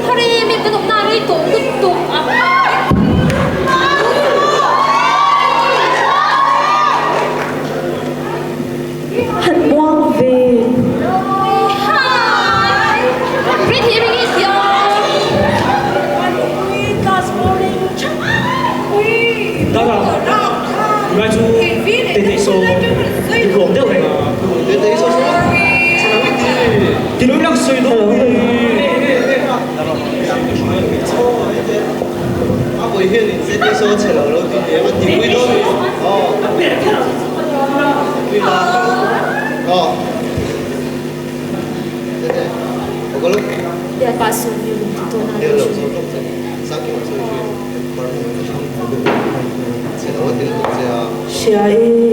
Thleng thar em em kan awmna rei tawh lutuk a. Han muang ve. Dara, tunlai chu Tetei saw i ruam deuh reng a. Tetei saw saw Ti lawm lang sawi dawn pui. A vawi hian in Tetei saw chhe lo lo ti nia, a ti pui dawn mi. Aw. Pui la. Aw. Tete. Okolo. Hria e nge.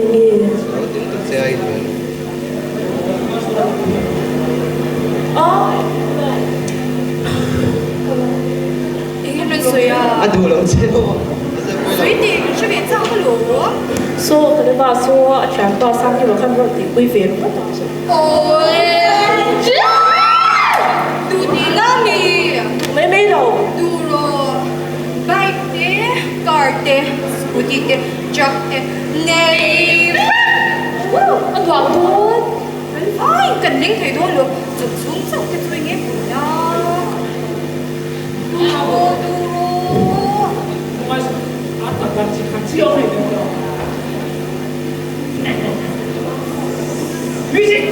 Saw kan pa saw a thianpa Sangkima khan rawn tihpui ve ringawt ang chu. Mai mai lo. Bike te, car te, scooty te, truck te nei vek! A nuam dawn! Kan vaiin kan leng thei dawn lo, chawp chhung chauh te chu enge pui a? Turo turo! Music!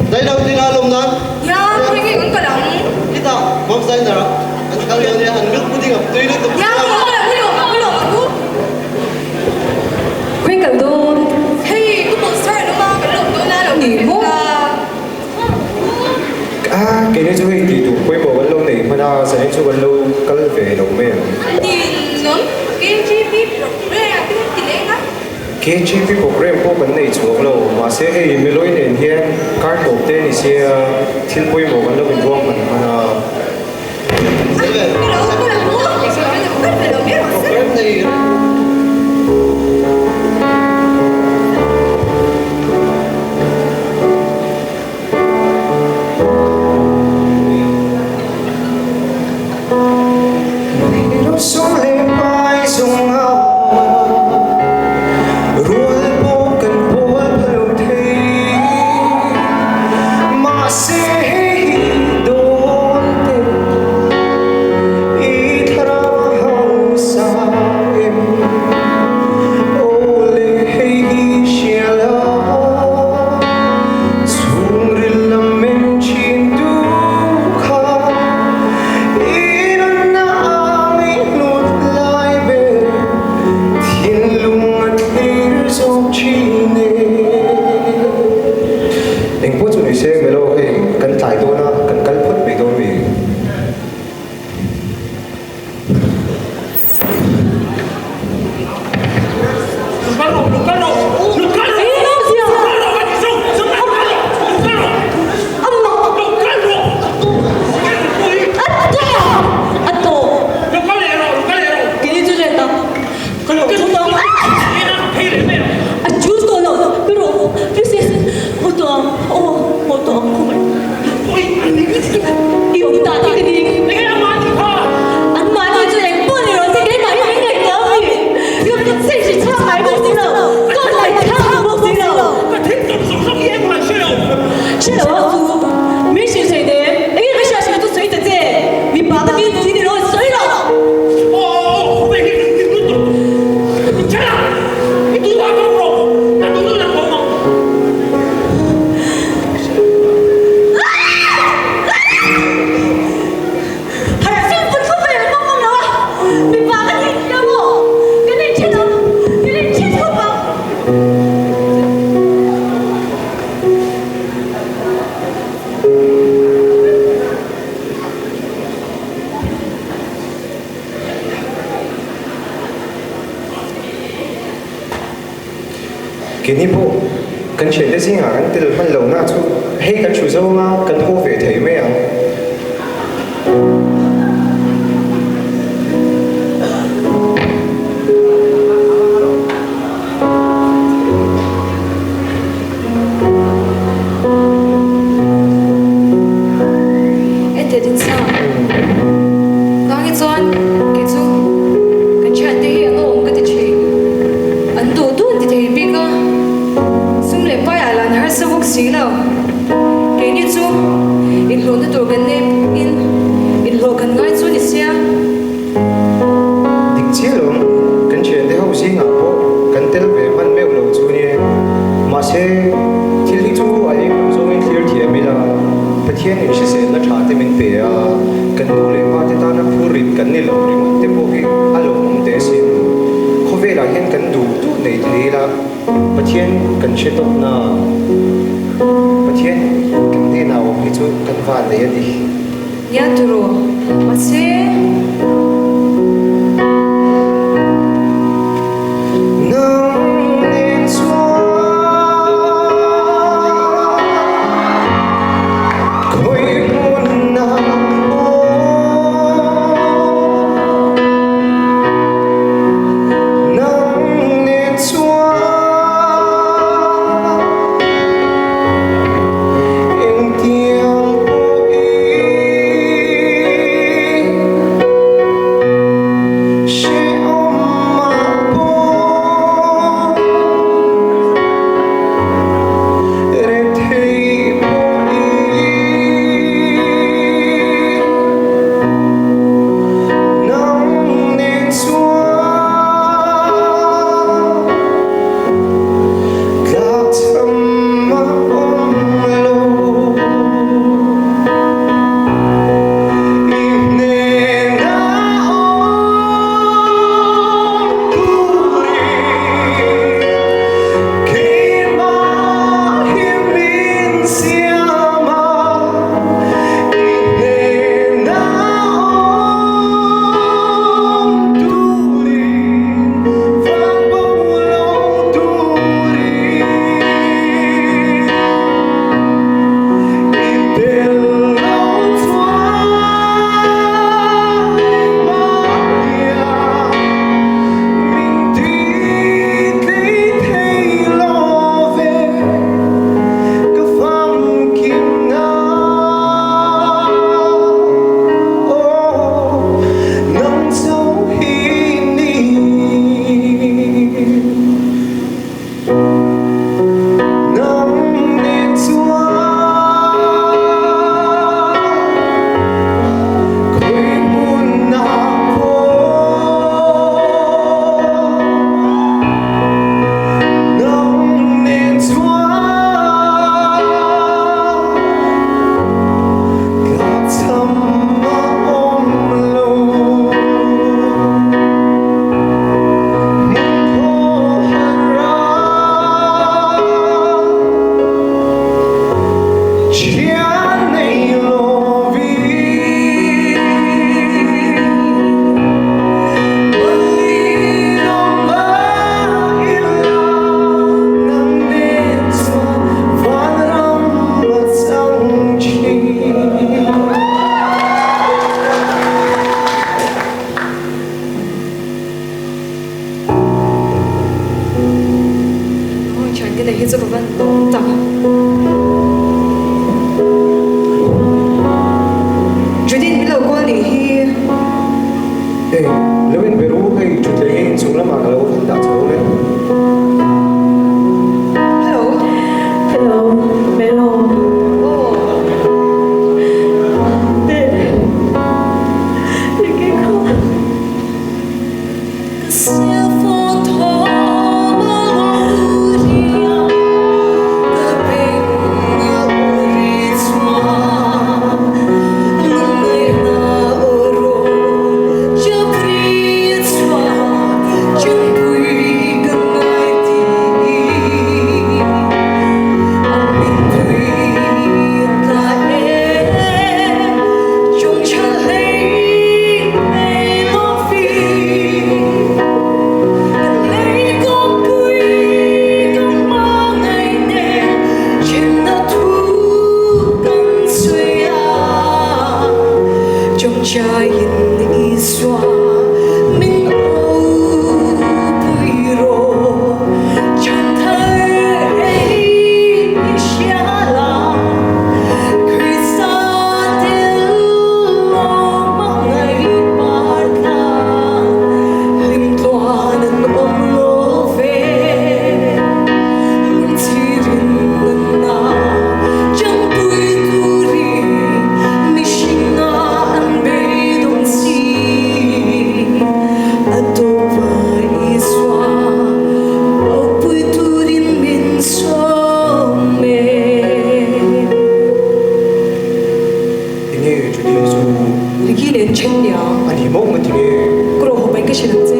Dailo tin a lawm nan. Ya, khawi nge kan kal ang? Khitah Mom Zainer ah an kal dawn nia, an milk pudding a tui lutuk. Ya, ka kal ang, ka lawm ang, ka lawm ang u. Khawi kal dawn? Hei, ka poster an awm a, kan lawm dawn a, lo ni maw? A, keini chu hei tih tur pawimawh kan lo nei hman a, zanin chu kan lo kal ve lo mai ang. Ninawm, KGP program te kan ti leng a. KGP program pawh kan nei chhuak lo, mahse hei Meloy nen hian kar tawp te ni sia thil pawimawh kan lo inruang hman hman a. Keini pawh kan thiante zingah kan tel hman lohna chu hei kan thu zawnga kan haw ve thei mai ang. Enteh din sa. Nang hi chuan kei chu kan thiante hi an awm ka ti thin. An duh duh an ti thei bik a, sum leh pai ah lah an harsa bawk si lo. Keini chu inhlawhna tur kan nei in inhlawh kan ngai chu ni sia. Dik chiah lo ang, kan thiante ho zingah pawh kan tel ve hman meuh lo chu nia. Mahse, thil hi chu a eng lam zawngin thlir thiam ila, Pathian in hriselna tha te min pe a, kan nu leh pa te tana phur rit kan ni lo ringawt te pawh hi a lawmawm teh asin. Khawvelah hian kan duh duh nei thei ila, Pathian kan hre tawp na, Pathian kan hnenah awm hi chu kan van nei a ni. Nia turaw, mahse. Nang nen chuan khawi hmun ah pawh Nang nen chuan Engtiang pawhin hrehawm ah pawh rethei pawhin nang nen chuan Tlakchham a awm lo. I hnena awm turin keimah hi min siam a, i hnena awm turin van bo lo turin i tel lo chuan engmah hian min ti tlei thei lo ve ka famkim na aw nang chauh hi ni. Nang nen chuan khawi hmun ah pawh nang nen chuan tlakchham a awm lo. Aw thian te nei hi chu ka van lawm tak. Judith min lo call nih hi. Hey, lo in be ru hei thutthleng hi inchung lamah ka lo han dah chho awm e. Hello. Hello, Melo. Aw. Te, enge kha? hrilh ang che.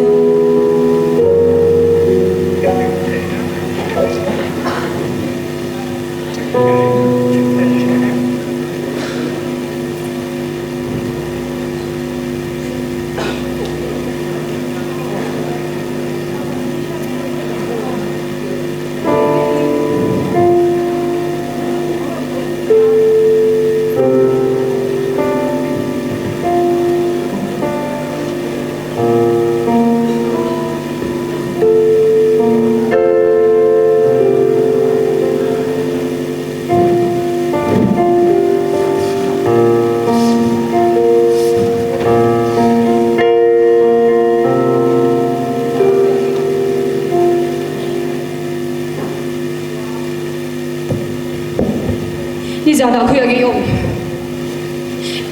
Nizanah khawiah nge i awm?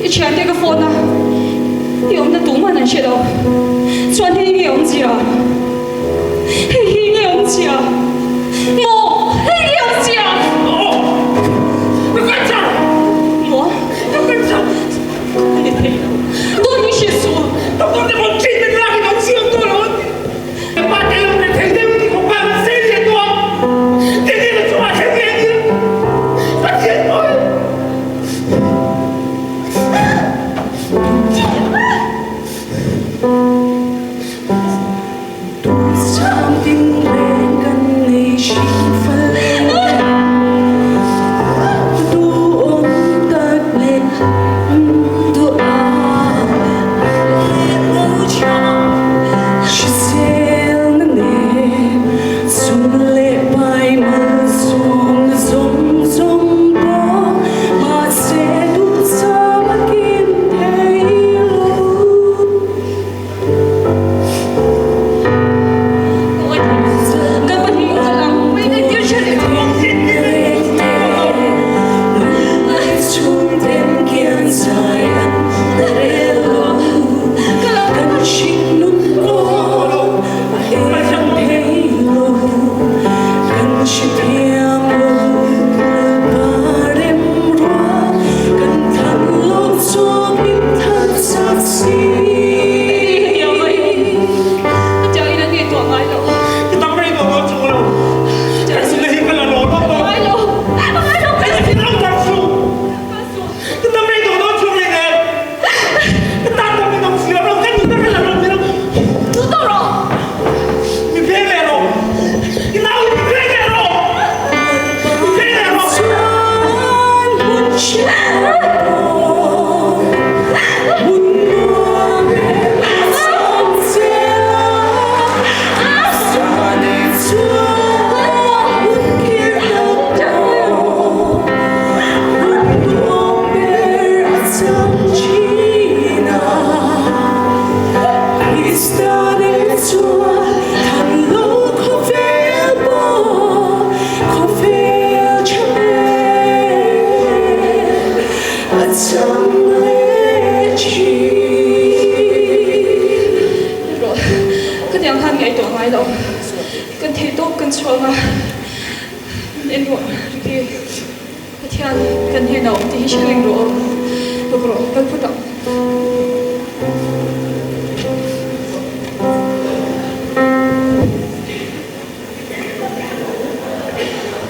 I thiante ka phone a, i awmna tuman an hre lo. Chuan hei nge awmzia? Hei hi nge awmzia? Maw? Hei nge awmzia? Maw? Ka ni thei lo. Dawt min hrilh suh.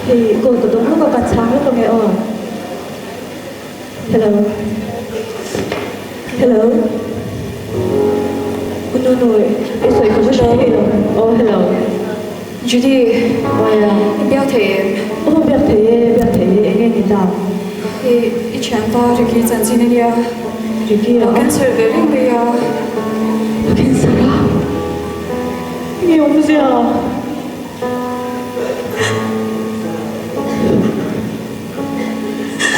Hei call ka dawng lawk a, ka chhang lawk ange aw. Hello. Hello. U Nunu, i sawi ka va hre thei lo. Aw hello. Judy, Aw ya. I biak thei em? Aw biak thei e, biak thei e, enge ni ta? Hei i thianpa Ricky chanchin a nia. Ricky a? A cancer ve reng mai a. A cancer a? Nge awmzia?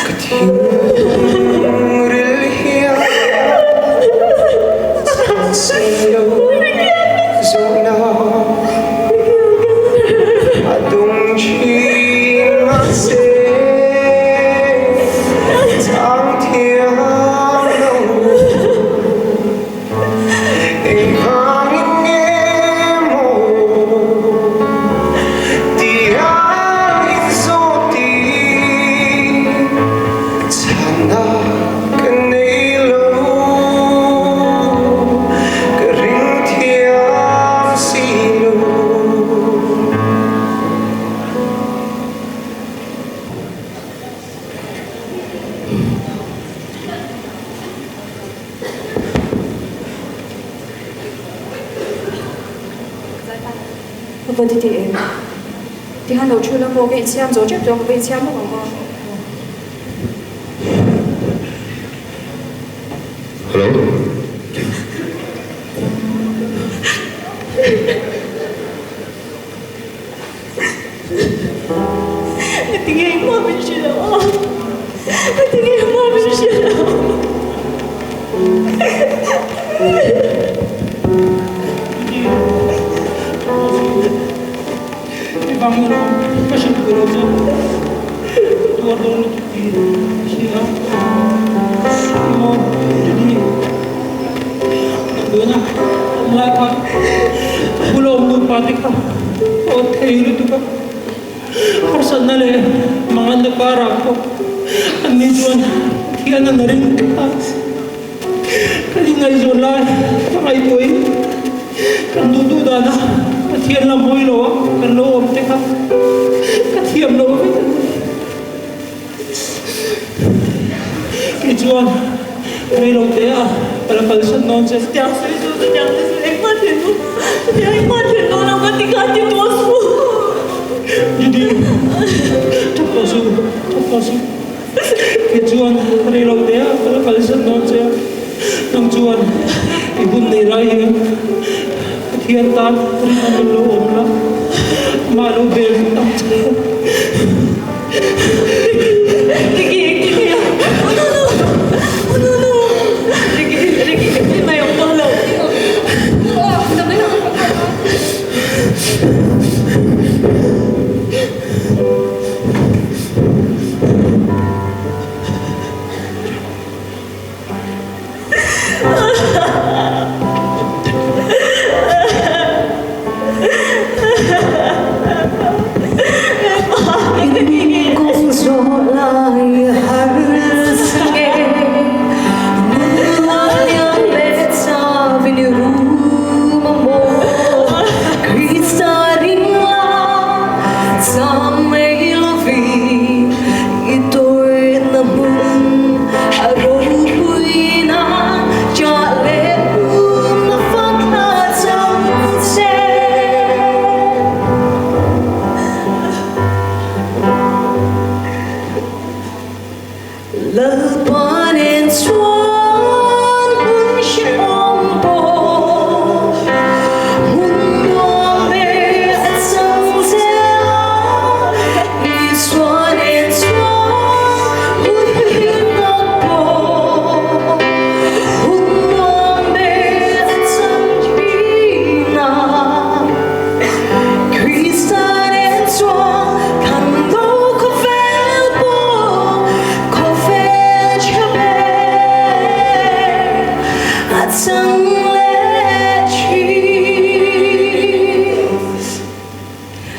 Ka thingril hian chhan lo zawhna a dum thin mahse chang thiam lo engvangin nge maw. Ka va ti ti em? Tihan lo thu la maw ka insiam zo tep tawh a, ka va insiam bawk ang aw. Hello. Ngatinge engmah min hrilh loh a? Ngatinge engmah min hrilh loh? I vang ni lo, ka hrilh duh lo che. Ka tuar dawn lutuk tih ka hria. Emaw Judy, damdawiina awm lai khan ka bula awm nupa te kha ka awt thei lutuk a. Harsatna leh manganna karah pawh anni chuan Pathian an ring tlat a. Kan inngaihzawn lai ka ngaihtuahin kan duh duh dana Pathian lam hawi lo a kan lo awm te kha ka thiam lo vek a ni. Kei chuan rei lo te a ka la kalsan dawn che. Chutiang sawi chu chutiang te chu engmah thlen dawn chutiang engmah thlen dawn lo ka ti kha ti tawh suh. Judy, thap tawh suh, thap tawh suh. Kei chuan rei lo te a ka la kalsan dawn che a, nang chuan i hun nei lai hian Pathian tan rinawm lo awm la, amah lo bel ang che. Ricky, engtin nge a? Oh no no! Oh no no! Ricky, Ricky, engtin mai awm tawh lo.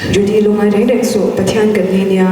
Judy lungai reng reng suh Pathian kan ni nia.